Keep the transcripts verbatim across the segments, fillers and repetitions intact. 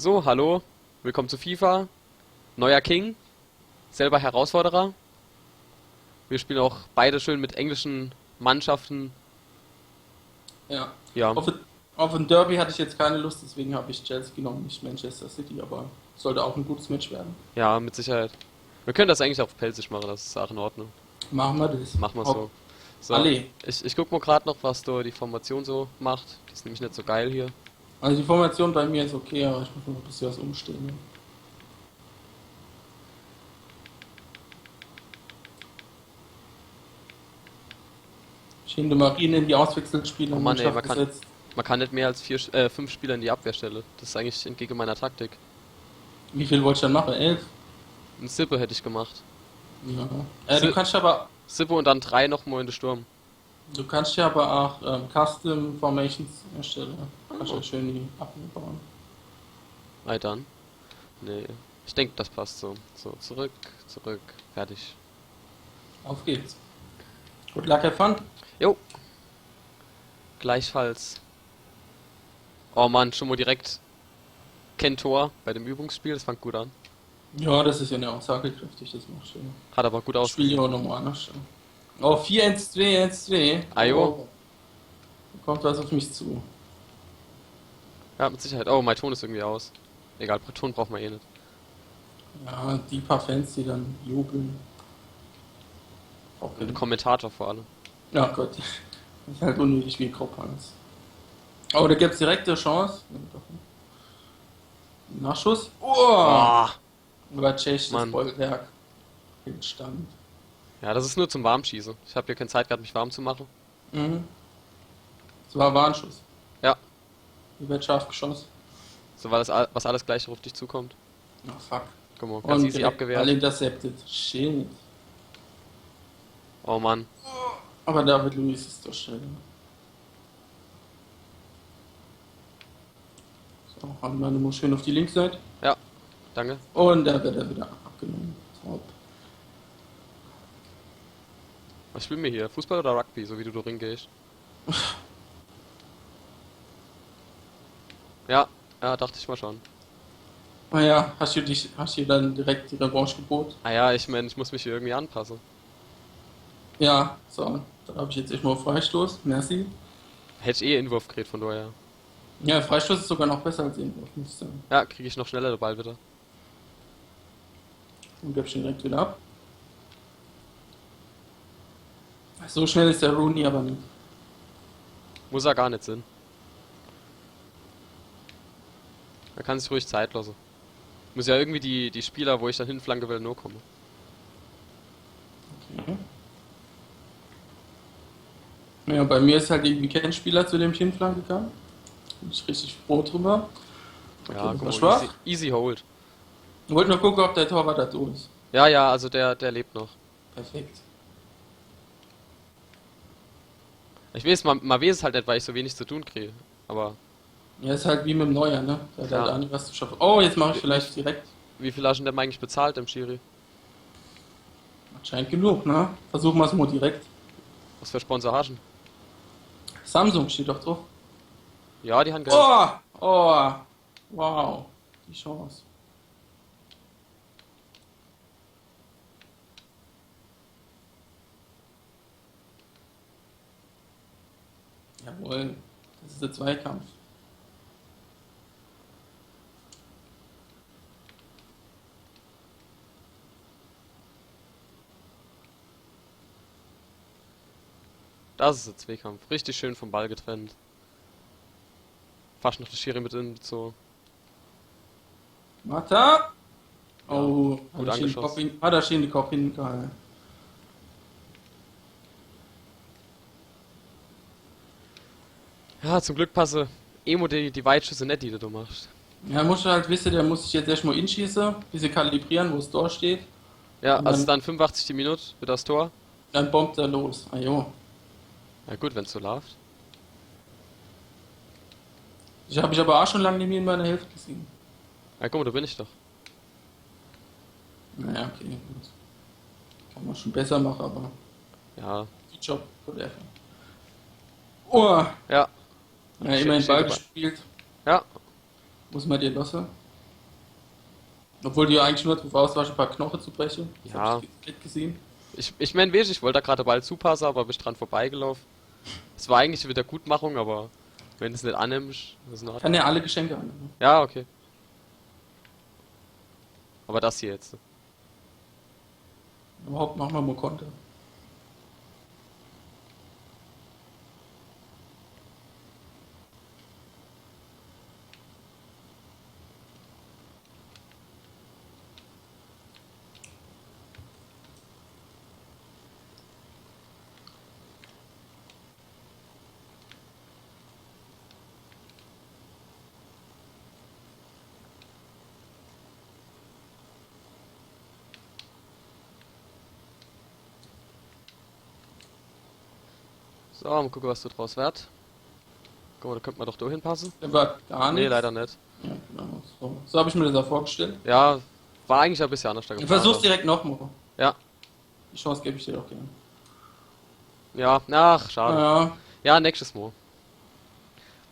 So, hallo. Willkommen zu FIFA. Neuer King. Selber Herausforderer. Wir spielen auch beide schön mit englischen Mannschaften. Ja. Ja. Auf, auf ein Derby hatte ich jetzt keine Lust, deswegen habe ich Chelsea genommen, nicht Manchester City, aber sollte auch ein gutes Match werden. Ja, mit Sicherheit. Wir können das eigentlich auf Pälzisch machen, das ist auch in Ordnung. Machen wir das. Machen wir Auf so. So, Alle. ich, ich guck mal gerade noch, was da die Formation so macht. Die ist nämlich nicht so geil hier. Also die Formation bei mir ist okay, aber ich muss noch ein bisschen was umstellen. Schön die Marine in die Auswechselspieler Oh Mann, ey, man Mannschaft kann- gesetzt. Man kann nicht mehr als vier, äh, fünf Spieler in die Abwehr stellen. Das ist eigentlich entgegen meiner Taktik. Wie viel wollte ich dann machen? Elf? Ein Sippe hätte ich gemacht. Ja. Äh, du Si- kannst aber Sippe und dann drei nochmal in den Sturm. Du kannst ja aber auch ähm, Custom Formations erstellen. Kannst Oh. Ja schön die Abwehr bauen. Ei dann. Nee. Ich denke, das passt so. So, zurück, zurück, fertig. Auf geht's. Good luck, have fun. Jo. Gleichfalls. Oh Mann, schon mal direkt kein Tor bei dem Übungsspiel. Das fängt gut an. Ja, das ist ja eine aussagekräftig, das macht schön. Hat aber gut Ich aus. Spiele ja auch nochmal anders. Oh, vier eins zwei, eins zwei. Ajo. Oh. Da kommt was auf mich zu. Ja, mit Sicherheit. Oh, mein Ton ist irgendwie aus. Egal, Ton braucht man eh nicht. Ja, die paar Fans, die dann jubeln. Auch Ein Kommentator vor allem. Ja, Gott. Das ist halt unnötig wie Kroppanz. Aber da gibt's direkt eine Chance. Ja, doch. Nachschuss. Oh! Ah, Über tschechisches Mann. Bollwerk. Entstand. Ja, das ist nur zum Warmschießen. Ich habe hier keine Zeit gehabt, mich warm zu machen. Mhm. Das war ein Warnschuss. Ja. Über scharf geschossen. So, weil das, all- was alles gleich auf dich zukommt. Oh, fuck. Guck mal, ganz easy direkt abgewehrt. Alle intercepted. Shit. Oh Mann. Aber David Luiz ist doch schön. So, haben wir mal schön auf die linke Seite. Ja, danke. Und da wird er wieder abgenommen. Top. Was spielen wir hier? Fußball oder Rugby, so wie du da ringehst? Ja, ja, dachte ich mal schon. Naja, hast du dich, hast du dann direkt die Revanche geboten? Ah ja, ich meine, ich muss mich hier irgendwie anpassen. Ja, so. Da habe ich jetzt echt mal Freistoß. Merci. Hätte ich eh Inwurf gekriegt, von daher. Ja, Freistoß ist sogar noch besser als Inwurf, muss ich sagen. Ja, kriege ich noch schneller den Ball wieder. Und gebe ich direkt wieder ab. So schnell ist der Rooney aber nicht. Muss er gar nicht sein. Er kann sich ruhig Zeit lassen. Muss ja irgendwie die, die Spieler, wo ich dann hinflanke will, nur kommen. Okay. Ja, bei mir ist halt irgendwie kein Spieler, zu dem ich hinflanken kann. Bin ich richtig froh drüber. Ja, Okay, guck das mal, war easy, easy Hold. Ich wollte nur gucken, ob der Torwart da tot ist. Ja, ja, also der, der lebt noch. Perfekt. Ich weiß, man, man weiß es halt nicht, weil ich so wenig zu tun kriege. Aber Ja, ist halt wie mit dem Neuer, ne? Der hat Ja. halt auch nicht was zu schaffen. Oh, jetzt mache ich vielleicht direkt. wie viel hast du denn eigentlich bezahlt dem Schiri? Scheint genug, ne? Versuchen wir es mal direkt. Was für Sponsor hast du denn? Samsung steht doch drauf. Ja, die haben Geld. Oh! Oh! Wow. Die Chance. Jawohl. Das ist der Zweikampf. Das ist der Zweikampf. Richtig schön vom Ball getrennt. Fast noch der Schiri mit inbezogen. Mata! Oh, hat er schön den Angeschossen. Kopf hin, hat er schön den Kopf hingehalten. Ja, zum Glück passe Emo die, die Weitschüsse nicht, die du da machst. Ja, musst du halt wissen, der muss sich jetzt erstmal inschießen, bisschen kalibrieren, wo es da steht. Ja, Und also dann- dann fünfundachtzig die Minute für das Tor. Dann bombt er los. Ah jo. Na gut, wenn's so läuft. Ich habe mich aber auch schon lange nicht mehr in meiner Hälfte gesehen. Ja, guck mal, da bin ich doch. Naja, okay, gut. Kann man schon besser machen, aber Ja, good job, whatever. Oh! ja, Ja, immerhin schön Ball dabei. Gespielt. Ja, Muss man dir lassen. Obwohl du ja eigentlich nur drauf aus warst, e paar Knoche zu breche. Das hab ich net gesehen. Ich, ich mein, weescht, ich wollt do grad de Ball zupasse, awwer bin dran vorbeigelaufe. Es war eigentlich e Wiedergutmachung, awwer wenn du's net annimmscht, is in Ordnung. Kann ja alle Geschenke annehmen. Ja, okay. Awwer das hier jetzt. Überhaupt, mach mer mol Konter. So, mol gucke, was do draus werd. Guck mol, do könnt mer doch do hinpasse. Der war gar Nee, nix. Leider net. Ja, genau. So, so hab ich mir das auch vorgestellt. Ja, war eigentlich e bissje annerscht do geplant. Versuch's direkt noch mol. Ja. Die Chance geb ich dir doch gern. Ja, ach, schade. Ja. Ja, nächschtes Mol.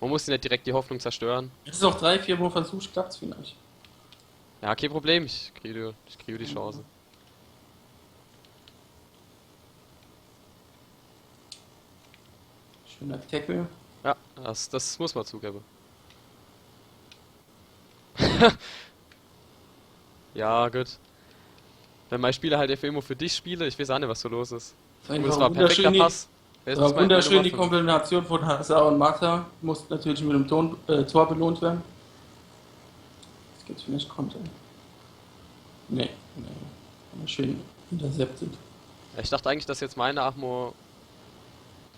Mer muss net direkt die Hoffnung zerstöre. Jetzt is auch drei, vier Mol versucht, klappt's vielleicht. Ja, kee Problem, ich krie, ich krie die Chance. Schöner Tackle. Ja, das, das muss mer zugebe. Ja, gut. Wenn mei Spieler halt eefach immer für dich spiele, ich weeß aa net, was so los is. Das war Und es einfach war e perfekter wunderschöne, Pass. Jetzt das war muss man wunderschön die überprüfen. Kombination von Hazard und Mata. Muss natürlich mit dem Ton, äh, Tor belohnt werden. Jetzt gibt's vielleicht Konter. Nee, nee. Schön intercepted. Ja, ich dacht eigentlich, dass jetzt meine aa mol,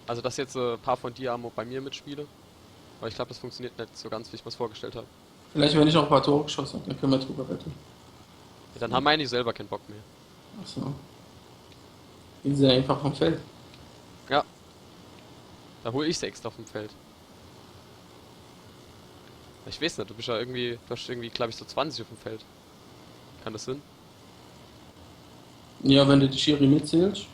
also dass jetzt e paar von dir aa mol bei mir mitspiele. Awwer ich glaab, das funktioniert net so ganz, wie ich mir's vorgestellt hab. Vielleicht, wenn ich noch e paar Tore geschosse hab, dann könne mer drüber rede. Ja, dann hawwe mer eigentlich selwer kee Bock mehr. Ach so. Gehn se eefach vom Feld. Ja. Do hol ich se extra vom Feld. Ich weeß net, du bisch ja irgendwie, du hasch irgendwie, glaab ich, so zwanzig uffm Feld. Kann das sinn? Ja, wenn du die Schiri mitzählscht.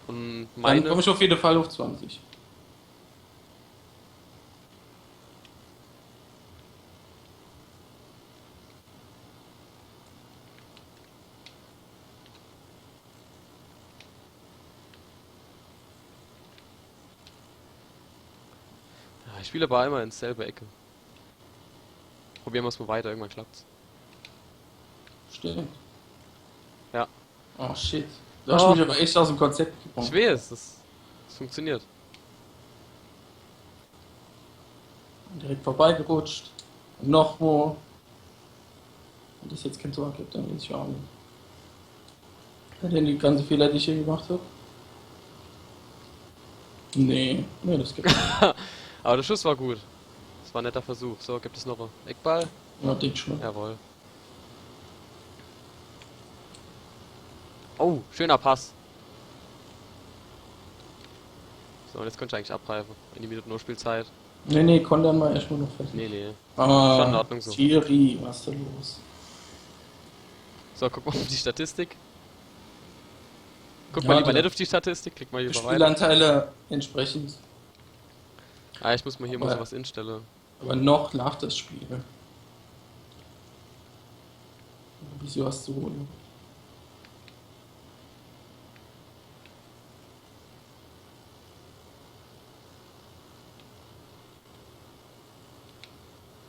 Und dann meine komm ich auf jeden Fall auf zwanzig. Ja, ich spiel awwer immer in dieselbe Ecke. Probiere mer's mol weiter, irgendwann klappt's. Stimmt. Ja. Oh shit. Du hasch mich awwer echt aus'm Konzept gebracht. Ich weeß, das, das funktioniert. Direkt vorbeigerutscht. Nochmol. Wenn das jetzt kee Tor gibt, dann weeß ich aa net. Hat er die ganze Fehler, die ich hier gemacht hab? Nee, nee, das gibt Awwer der Schuss war gut. Das war e netter Versuch. So, gibt es noch e Eckball? Ja, denk schon. Jawohl. Oh, schöner Pass. So, und jetzt könnt ihr eigentlich abpeife. In die Minute Nospielzeit. Nee, nee, Konter mol erschtmol noch fertig. Nee, nee. Ah, schon in Ordnung so. Thierry, was is do los? So, guck mol auf die Statistik. Guck mol lieber net auf die Statistik, klick mol lieber weiter. Spielanteile entsprechend. Ah, ich muss mol hier mol so was instelle. Awwer noch laaft das Spiel. Wieso hast du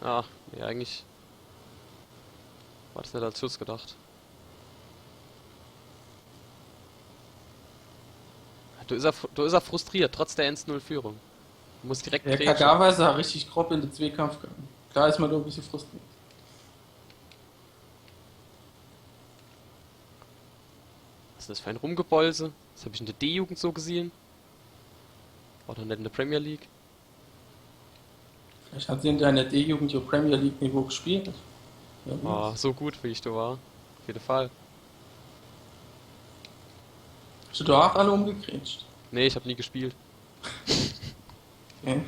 Ach, nee, eigentlich war das net als Schuss gedacht. Do is er, do is er frustriert, trotz der eins null Führung. Muss direkt grätsche. Der Kagawa is ja richtig grob in de Zweekampf gegange. Do is mer doch e bissje frustriert. Was is das für e Rumgebolze? Das hab ich in der D-Jugend so gesehen. Oder net in der Premier League. Vielleicht hat sie in deiner D-Jugend ja Premier League Niveau gespielt. Ja, ah, so gut, wie ich da war. Auf jeden Fall. Hast du da auch alle umgegrätscht? Nee, ich hab nie gespielt. Okay.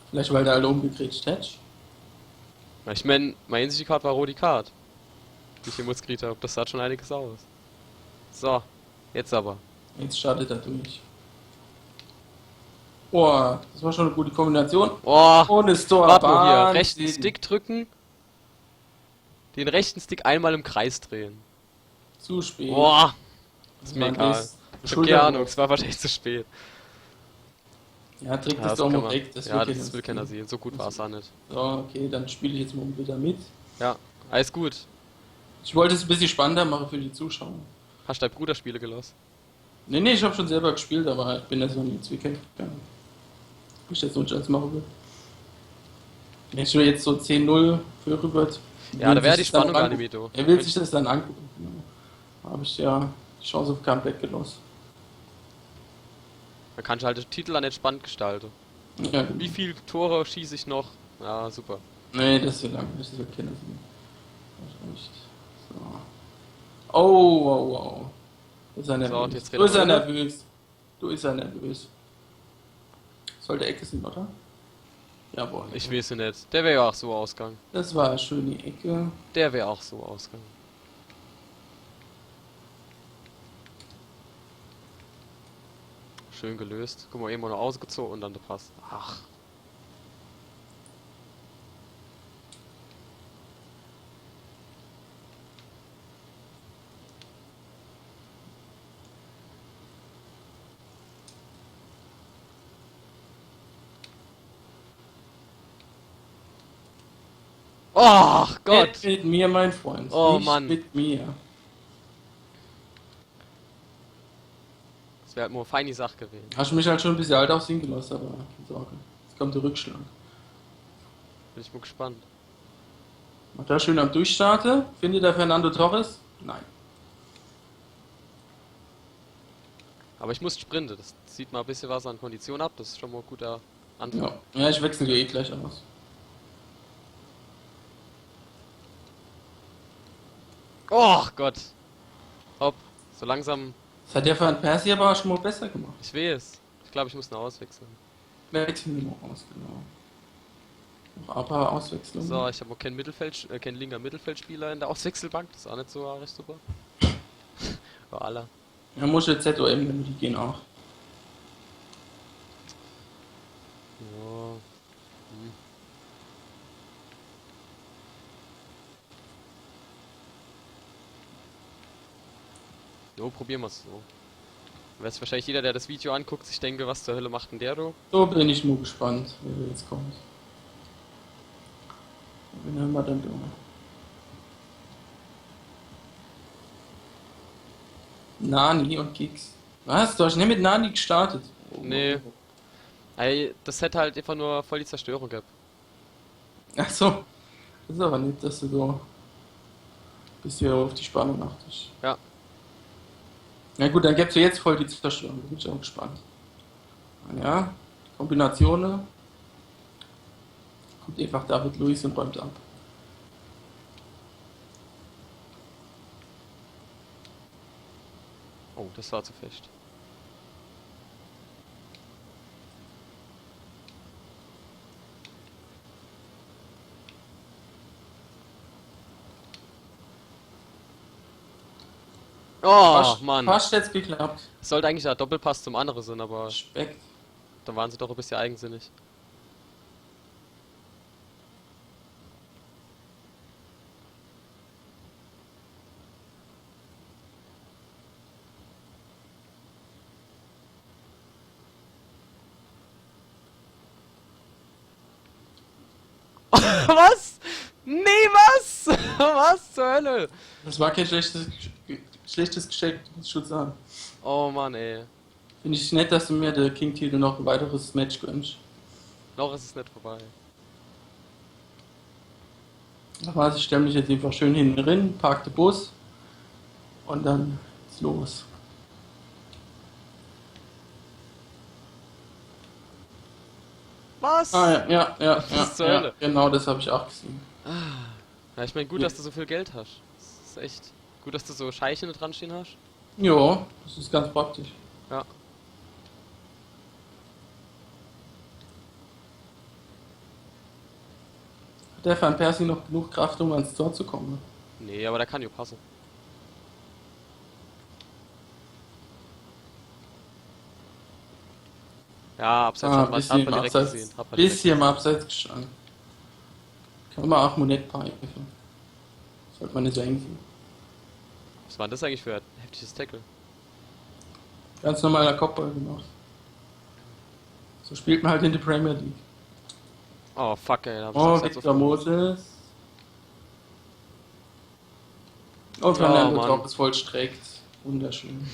Vielleicht, weil du alle umgegrätscht hättst. Na, ich mein, meine einzige Karte war rote Karte, die ich jemals gekriegt hab. Das sagt schon einiges aus. So, jetzt aber. Jetzt startet er durch. Boah, das war schon eine gute Kombination. Boah, Und das Tor. warte mal hier. Wahnsinn. Rechten Stick drücken. Den rechten Stick einmal im Kreis drehen. Zu spät. Boah, ist mir Mann, egal. das Ich hab keine Ahnung, es war wahrscheinlich zu spät. Ja, drück Ja, das das doch kann mal man, weg. Das ja, will das will keiner sehen. So gut war's auch nicht. So, okay, dann spiele ich jetzt mal wieder mit. Ja, alles gut. Ich wollte es ein bisschen spannender machen für die Zuschauer. Hast dein Bruder spiele gelassen? Nee, nee, ich habe schon selber gespielt, aber ich bin ja so in die Zweikämpfe gegangen. Ich jetzt noch nicht alles machen will. Wenn ich jetzt so zehn null für Rübert. Ja, da wäre die Spannung gar nicht mehr da. Er will sich das dann angucken. Genau. Habe ich ja die Chance auf Comeback gelassen. Da kannst du halt den Titel dann entspannt gestalten. Ja, Wie viele Tore schieße ich noch? Ja, super. Nee, das wird lang, das wird keiner sehen. Wahrscheinlich. So. Oh, wow, wow. Du bist ja nervös. So, und jetzt Du bist ja geht er nervös. Du bist ja nervös. Sollte Ecke sein, oder? Jawohl. Ich weiß es nicht. Der wäre ja auch so ausgegangen. Das war eine schöne Ecke. Der wäre auch so ausgegangen. Schön gelöst. Guck mal, irgendwo noch ausgezogen und dann der Pass. Ach. Ach Gott! Nicht mit mir, mein Freund. Oh, Nicht Mann. Mit mir. Das wäre halt nur eine feine Sache gewesen. Hast du mich halt schon ein bisschen alt aussehen gelassen, aber keine Sorge. Jetzt kommt der Rückschlag. Bin ich mal gespannt. Macht er schön am Durchstarte. Findet der Fernando Torres? Nein. Aber ich muss sprinten. Das zieht mal ein bisschen was an Kondition ab. Das ist schon mal ein guter Anfang. Ja. Ja, ich wechsle eh gleich aus. Oh Gott. Hopp. So langsam. Das hat der Van Persie aber schon mal besser gemacht. Ich weiß. Ich glaube, ich muss noch auswechseln. Wechseln wir mal aus, genau. Noch ein paar Auswechslungen. So, ich habe auch keinen Mittelfeld, äh, keinen linker Mittelfeldspieler in der Auswechselbank. Das ist auch nicht so arg super. Bei aller. Ja, muss jetzt Z O M, wenn die gehen auch. Ja. Hm. Jo, probieren wir's so. Weiß wahrscheinlich jeder, der das Video anguckt, sich denke, was zur Hölle macht denn der do? So bin ich mal gespannt, wer jetzt kommt. Wen haben wir denn da? Nani und Giggs. Was? Du hast nicht mit Nani gestartet? Nee. Ey, das hätte halt einfach nur voll die Zerstörung gehabt. Ach so. Das ist aber nett, dass du so ein bisschen auf die Spannung achtest. Ja. Na gut, dann gibt's ja jetzt voll die Zerstörung. Da bin ich auch gespannt. Ja, Kombinationen. Kommt einfach David Luiz und räumt ab. Oh, das war zu fest. Oh, Fast, Mann. Fast jetzt geklappt. Es sollte eigentlich der Doppelpass zum anderen sein, aber Respekt. Da waren sie doch ein bisschen eigensinnig. Was? Nee, was? Was zur Hölle? Das war kein schlechtes, schlechtes Geschenk, muss ich schon sagen. Oh Mann, ey. Finde ich nett, dass du mir der King-Titel noch ein weiteres Match gönnst. Noch ist es nicht vorbei. Da weiß ich, stell mich jetzt einfach schön hinten rin, park den Bus und dann ist los. Was? Ah, ja, ja, ja, Was zur ja, Hölle? Ja, genau, das habe ich auch gesehen. Ja, ich meine, gut, dass du so viel Geld hast. Das ist echt gut, dass du so Scheiche dran stehen hast. Ja, das ist ganz praktisch. Ja. Hat der Van Persie noch genug Kraft, um ans Tor zu kommen? Nee, aber der kann ja passen. Ja, abseits. Ah, hat man, hat man direkt gesehen. Hat man direkt gesehen. Bisschen im Abseits gestanden. Kann man auch Monett peifen. Sollte man nicht eigentlich. Was war das eigentlich für ein heftiges Tackle? Ganz normaler Kopfball gemacht. So spielt man halt in der Premier League. Oh, fuck, ey, da hab ich. Oh, abseits Victor Moses. Oh, Fernando Torres vollstreckt. Wunderschön.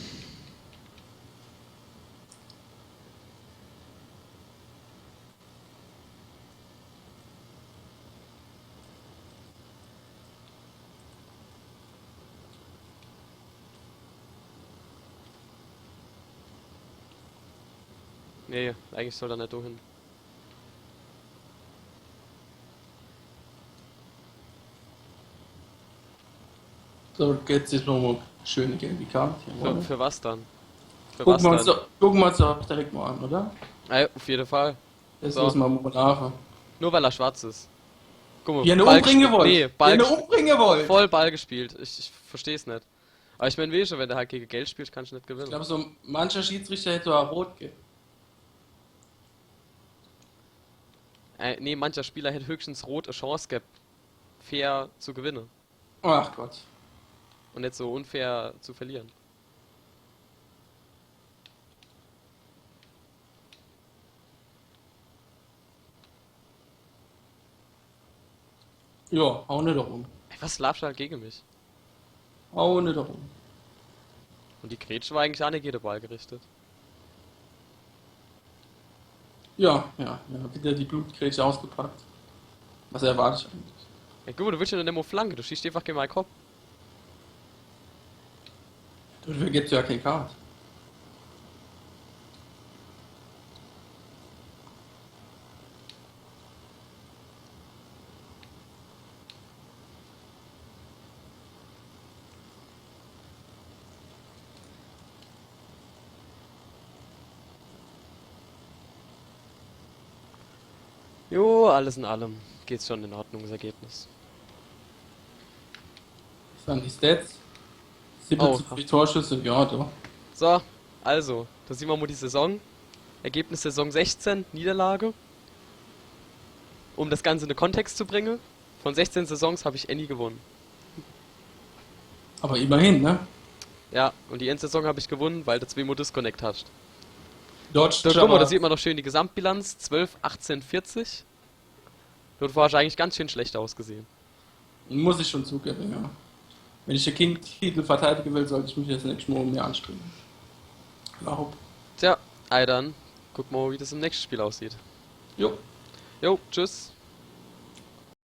Nee, eigentlich soll er nicht dahin. So, jetzt ist nochmal schöne gelbe Karte. Für, für was dann? Für was dann? Gucken wir uns doch, gucken wir uns doch direkt mal an, oder? Ey, auf jeden Fall. Das muss man mal nachher. Nur weil er schwarz ist. Guck mal, wie er nur Ball umbringen wollte. Nee, Ball gespielt. Wie er nur umbringen wollte. Voll Ball gespielt. Ich, ich versteh's nicht. Aber ich mein, wie schon, wenn du halt gegen Gelb spielst, kannst du nicht gewinnen. Ich glaube, so mancher Schiedsrichter hätte auch rot gegeben. Äh, nee, mancher Spieler hätte höchstens rot eine Chance gehabt, fair zu gewinnen. Ach Gott. Und nicht so unfair zu verlieren. Ja, hau nicht rum. Ey, was läuft da gegen mich? Hau nicht rum. Und die Grätsche war eigentlich auch nicht gegen den Ball gerichtet. Ja, ja, ja, wieder die Blutgrätsche ausgepackt. Was erwarte ich eigentlich? Ey, guck mal, du willst ja nicht mal flanken, du schießt einfach gegen meinen Kopf. Dafür gibt's ja keine Karte. Jo, alles in allem geht's schon in Ordnung, das Ergebnis. Was waren die Stats? Oh. Siebenundsiebzig Torschüsse, ja, doch. So, also, da sehen wir mal die Saison. Ergebnis Saison sechzehn, Niederlage. Um das Ganze in den Kontext zu bringen, von sechzehn Saisons habe ich ääni gewonnen. Aber immerhin, ne? Ja, und die eene Saison habe ich gewonnen, weil du zweimal Disconnect hast. Dort, guck mal, da sieht man noch schön die Gesamtbilanz, zwölf, achtzehn, vierzig. Dort hast du eigentlich ganz schön schlecht ausgesehen. Muss ich schon zugeben, ja. Wenn ich den King-Titel verteidigen will, sollte ich mich jetzt nächstes Mal mehr anstrengen. Überhaupt. Tja, ei dann. Guck mal, wie das im nächsten Spiel aussieht. Jo. Jo, tschüss.